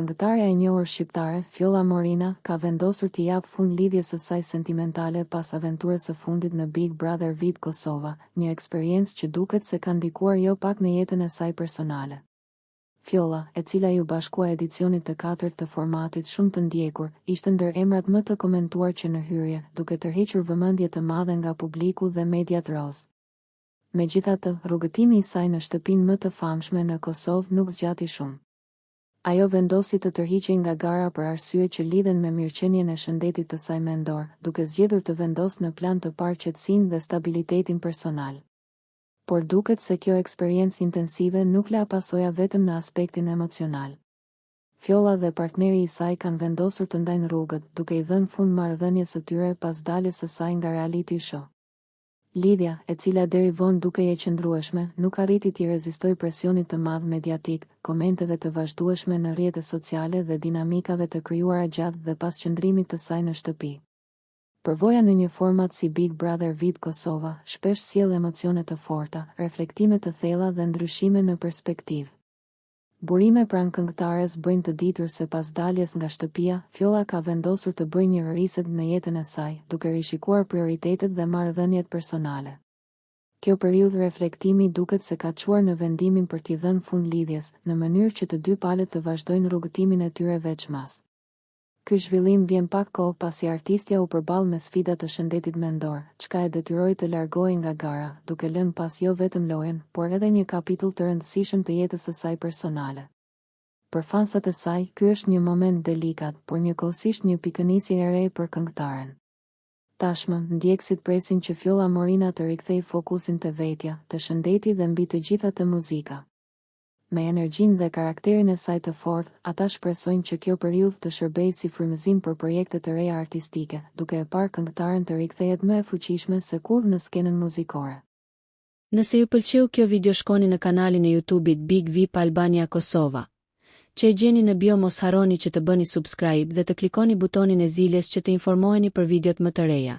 Këngëtarja e njohur shqiptare, Fjolla Morina, ka vendosur t'i japë fund lidhjes së saj sentimentale pas aventurës së fundit në Big Brother VIP Kosova, një eksperiencë që duket se ka ndikuar jo pak në jetën e saj personale. Fjolla, e cila iu bashkua edicionit të katërt të formatit shumë të ndjekur, ishte ndër emrat më të komentuar që në hyrje, duke tërhequr vëmendje të madhe nga publiku dhe mediat rozë. Megjithatë, rrugëtimi i saj në shtëpinë më të famshme në Kosovë nuk zgjati shumë. Ajo vendosi të tërhiqej nga gara për arsye që lidhen me mirëqenien e shëndetit të saj mendor, duke zgjedhur të vendosë në plan të parë qetësinë dhe stabilitetin personal. Por duket se kjo eksperiencë intensive nuk la pasoja vetëm në aspektin emocional. Fjolla dhe partneri i saj kanë vendosur të ndajnë rrugët, duke i dhënë fund marrëdhënies së tyre pas daljes së saj nga reality show. Lidhja, e cila deri vonë dukej e qëndrueshme, nuk arriti t'i rezistojë presionit të madh mediatik, komenteve të vazhdueshme në rrjete sociale dhe dinamikave të krijuara gjatë dhe pas qëndrimit të saj në shtëpi. Përvoja në një format si Big Brother VIP Kosova, shpesh sjell emocione të forta, reflektime të thella dhe ndryshime në perspektivë. Burime pranë këngëtares bëjnë të ditur se pas daljes nga shtëpia, Fjolla ka vendosur të bëjë një reset në jetën e saj, duke rishikuar prioritetet dhe marrëdhëniet personale. Kjo periudhë reflektimi duket se ka çuar në vendimin për t'i dhënë fund lidhjes, në mënyrë që të dy palët të vazhdojnë rrugëtimin e tyre veçmas. Ky zhvillim vjen pak kohë pasi artistja u përball me sfida të shëndetit mendor, çka e detyroi të largohej nga gara, duke lënë pas jo vetëm lojën, por edhe një kapitull të rëndësishëm të jetës së saj personale. Për fansat e saj, ky është një moment delikat, por njëkohësisht një pikënisje e re për këngëtaren. Tashmë, ndjekësit presin që Fjolla Morina të rikthejë fokusin te vetja, te shëndeti dhe mbi të gjitha te muzika. Me energjinë dhe karakterin e saj të fortë, ata shpresojnë që kjo periudhë të shërbejë si frymëzim për projekte të reja artistike, duke e parë këngëtaren të rikthehet më e fuqishme se kurrë në skenën muzikore. Nëse ju pëlqeu kjo video shkoni në kanalin e YouTube-it Big Vip Albania Kosova, që e gjeni në bio mos harroni që të bëni subscribe dhe të klikoni butonin e ziles që të informoheni për videot më të reja.